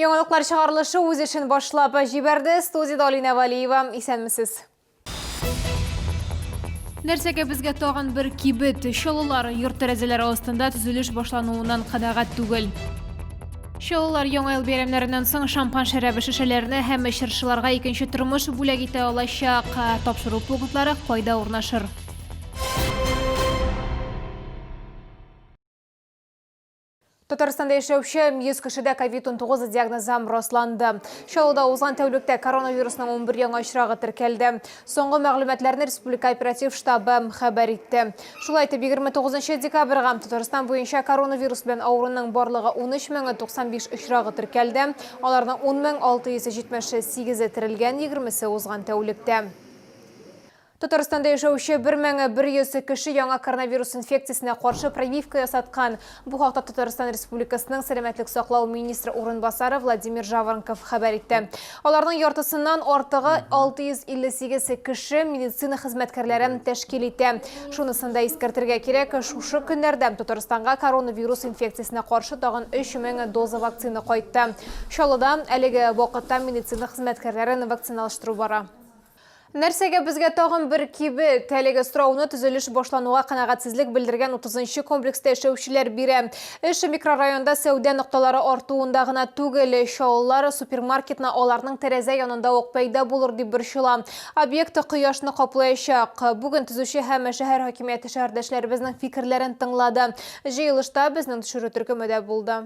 Яңалыклар чыгарылышы үз эшен башлап җибәрде. Студиядә Алинә Валиева. Исәнмесез. Нәрсәгә безгә тагын бер кибет? Чаллылар йорт тәрәзәләре астында төзелеш башлануыннан канәгать түгел. Чаллылар Яңа ел бәйрәмнәреннән соң шампан шәрабе шешәләренә һәм чыршыларга икенче тормыш бүләк итә алачак. Тапшыру пунктлары кайда урнашыр? Татарстанда яшәүче 100 кешедә COVID-19 диагнозы расланды. Чаллыда узган тәүлектә коронавирусның 11 яңа очрагы теркәлде. Соңгы мәгълүматларны Республика оператив штабы хәбәр итте. Шулай итеп, 29 декабрьгә Татарстан буенча коронавирус белән авыруның барлыгы 13095 очрагы теркәлде. Аларның 10678-е терелгән, 20-се узган тәүлектә. Татарстанда яшәүче 1100 кеше яңа коронавирус инфекциясенә каршы прививка ясаткан. Бу хакта Татарстан Республикасының сәламәтлек саклау министры урынбасары Владимир Жаворонков хәбәр итте. Аларның яртысыннан артыгы 658 кеше медицина хезмәткәрләрен тәшкил итә. Шунысын да искәртергә кирәк, шушы көннәрдә Татарстанга коронавирус инфекциясенә каршы тагын 3000 доза вакцина кайтты. Чаллыда әлеге вакытта медицина хезмәткәрләрен вакциналаштыру бара. Нәрсәгә безгә тагын бер кибет? Әлеге сорауны төзелеш башлануга канәгатьсезлек белдергән 30 нчы комплекста яшәүчеләр бирә. Эш микрорайонда сәүдә нокталары артуында гына түгел, чаллылар супермаркетны аларның тәрәзә янында ук пәйда булыр дип борчыла. Объект кояшны каплаячак. Бүген төзүче һәм шәһәр хакимияте шәһәрдәшләребезнең фикерләрен тыңлады. Җыелышта безнең төшерү төркеме дә булды.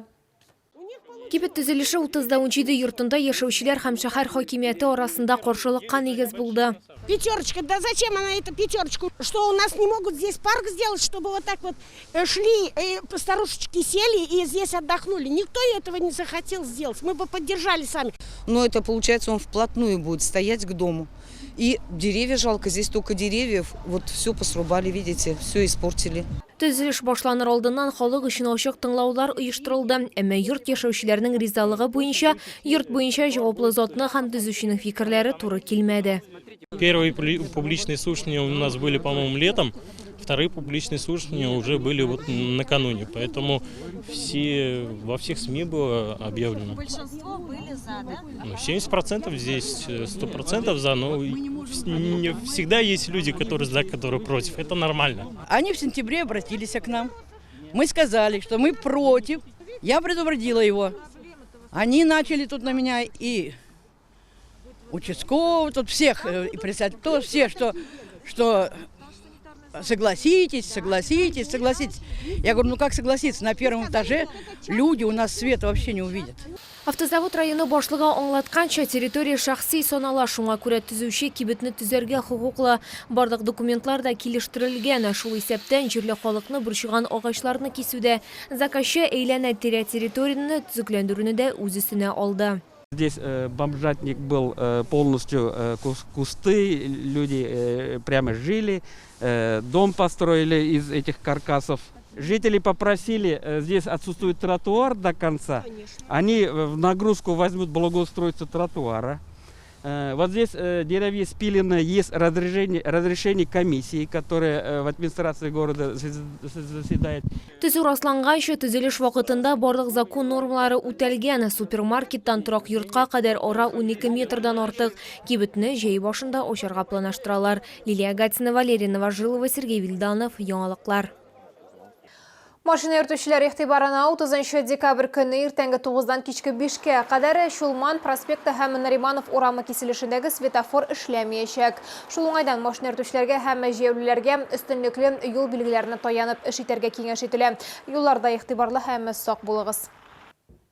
Кибет төзелеше 30 да 17 йортында яшәүчеләр һәм шәһәр хакимияте арасында каршылыкка нигез булды. Пятерочка, да зачем она эта пятерочку? Что у нас не могут здесь парк сделать, чтобы вот так вот э, шли, э, старушечки сели и здесь отдохнули? Никто этого не захотел сделать, мы бы поддержали сами. Но это получается, он вплотную будет стоять к дому. И деревья жалко, здесь только деревьев, вот все посрубали, видите, все испортили. Төзелеш башланыр алдыннан халык өчен ачык тыңлаулар оештырылды. Әмма йорт яшәүчеләрнең ризалыгы буенча йорт буенча җаваплы затны һәм төзүченең фикерләре туры килмәде. Первые публичные слушания у нас были, по-моему, летом. Вторые публичные слушания уже были вот накануне. Поэтому все, во всех СМИ было объявлено. Большинство были за, да? Ну, 70% здесь, 100% э, за, но не всегда есть люди, которые за, которые против. Это нормально. Они в сентябре обратились к нам. Мы сказали, что мы против. Я предупредила его. Они начали тут на меня и участкового, тут всех, э, и председатель, то все, что, что согласитесь, согласитесь, согласитесь. Я говорю, ну как согласиться, на первом этаже люди у нас света вообще не увидят. Автозавод районы башлыгы аңлатканча, территория шәхси санала, шуңа күрә төзүче кибетне төзәргә хокуклы. Барлык документлар да килештерелгән, шул исәптән җирле халыкны борчыган агачларны кисү дә. Заказчы әйләнә-тирә территорияне төзекләндерүне дә үз өстенә алды. Здесь э, бомжатник был э, полностью э, кусты, люди прямо жили, дом построили из этих каркасов. Жители попросили, здесь отсутствует тротуар до конца. Они в нагрузку возьмут благоустройство тротуара. Вот здесь деревья спилены, есть разрешение, разрешение комиссии, которая в администрации города заседает. Төзү расланганчы, төзелеш вакытында барлык закон нормалары үтәлгән. Супермаркеттан торак йортка кадәр ара 12 метрдан артык. Кибетне җәй башында ачарга планлаштыралар. Лилия Гатина, Валерий Новожилова, Сергей Вильданов. Яңалыклар. Машина йөртүчеләр игътибарына 30 декабрь көнне иртәнге 9-дан кичке 5-кә кадәр Чулман проспекты һәм Нариманов урамы киселешендәге светофор эшләмәячәк. Шул уңайдан машина йөртүчеләргә һәм җәяүлеләргә өстенлекле юл билгеләренә таянып эш итәргә киңәш ителә. Юлларда игътибарлы һәм сак булыгыз.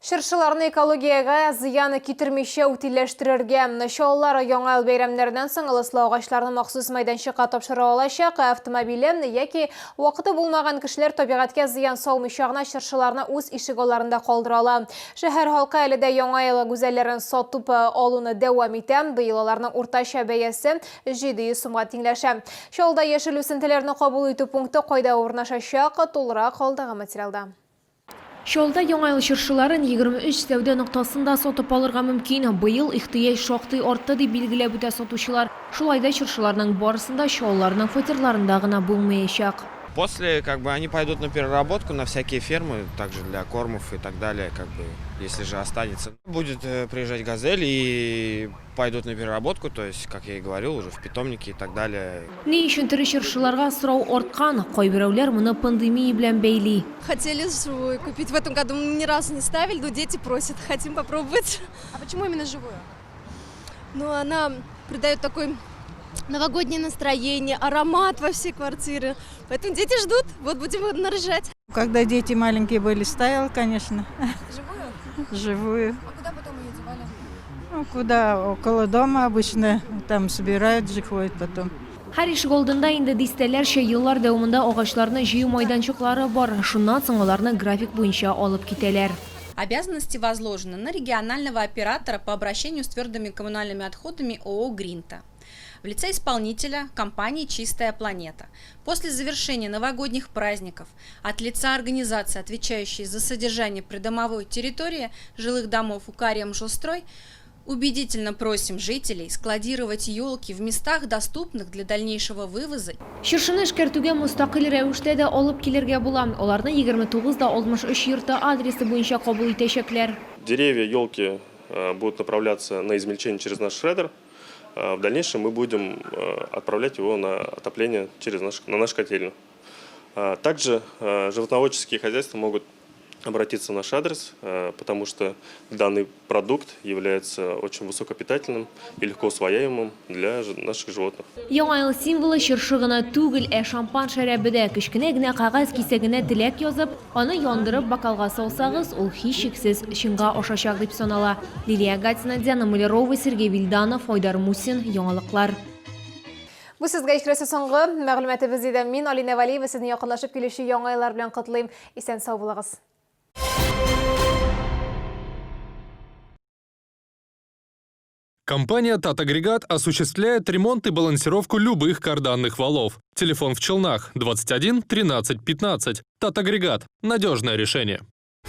Чыршыларны экологиягә зыян китермичә утильләштерергә. Чаллылар Яңа ел бәйрәмнәреннән соң ылыслы агачларны махсус мәйданчыкка тапшыра алачак. Автомобиле яки вакыты булмаган кешеләр табигатькә зыян салмыйча гына чыршыларны үз ишегалларында калдыра ала. Шәһәр халкы әле дә Яңа ел гүзәлләрен сатып алуны дәвам итә. Быел аларның уртача бәясе 700 сумга тиңләшә. Чаллыда яшел үсентеләрне кабул итү пункты кайда урнашачак, тулырак алдагы материалда. Чаллыда Яңа ел чыршыларын 23 сәүдә ноктасында сатып алырга мөмкин. Быел ихтыяҗ шактый артты, дип билгеләп үтә сатучылар. Шулай да чыршыларның барысын да чаллыларның фатирларында гына булмаячак. После, как бы, они пойдут на переработку, на всякие фермы, также для кормов и так далее, как бы, если же останется. Будет приезжать «Газель» и пойдут на переработку, то есть, как я и говорил, уже в питомники и так далее. Ни өчен тере чыршыларга сорау арткан? Кайберәүләр моны пандемия белән бәйли. Хотели живую купить. В этом году мы ни разу не ставили, но дети просят, хотим попробовать. А почему именно живую? Ну, она придает такой новогоднее настроение, аромат во всей квартире. Поэтому дети ждут, вот будем наряжать. Когда дети маленькие были, ставил, конечно. Живую? Живую. А куда потом ее девали? Ну, куда? Около дома обычно. Там собирают же, ходят потом. Һәр ишегалдында инде дистәләрчә еллар дәвамында агачларны җыю майданчыклары бар. Шуннан соң аларны график буенча алып китәләр. Обязанности возложены на регионального оператора по обращению с твердыми коммунальными отходами ООО «Гринта» в лице исполнителя компании «Чистая планета». После завершения новогодних праздников от лица организации, отвечающей за содержание придомовой территории жилых домов УК «Ремжилстрой», убедительно просим жителей складировать елки в местах, доступных для дальнейшего вывоза. Чыршыны эшкәртүгә мөстәкыйль рәвештә дә алып килергә була. Аларны 29 да 63 йорты адресы буенча кабул итәчәкләр. Деревья, елки будут направляться на измельчение через наш шредер. В дальнейшем мы будем отправлять его на отопление на нашу котельную. Также животноводческие хозяйства могут обратиться в наш адрес, потому что данный продукт является очень высокопитательным и легко усвояемым для наших животных. Яңа ел символы чыршы гына түгел, ә шампан шәрабе дә. Кечкенә генә кәгазь кисәгенә теләк язып, аны яндырып бокалга салсагыз, ул һичшиксез чынга ашачак дип санала. Лилия Гатина, Диана Малярова, Сергей Вильданов, Айдар Мусин, Яңалыклар. Бу сезгә ишетеләсе соңгы мәгълүматыбыз иде. Мин Алина Валиева сезне якынлашып килүче яңа еллар белән котлыйм. Исән сау булыгыз. Компания «Татагрегат» осуществляет ремонт и балансировку любых карданных валов. Телефон в Челнах 21 13 15. «Татагрегат» – надежное решение.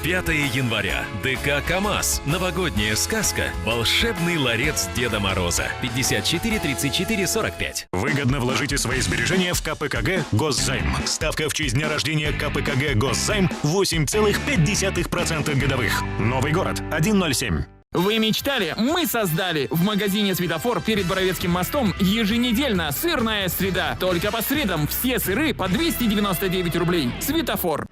5 января. ДК «КамАЗ». Новогодняя сказка. Волшебный ларец Деда Мороза. 54 34 45. Выгодно вложите свои сбережения в КПКГ «Госзайм». Ставка в честь дня рождения КПКГ «Госзайм» 8,5% годовых. Новый город 107. Вы мечтали? Мы создали! В магазине «Светофор» перед Боровецким мостом еженедельно сырная среда. Только по средам все сыры по 299 рублей. «Светофор».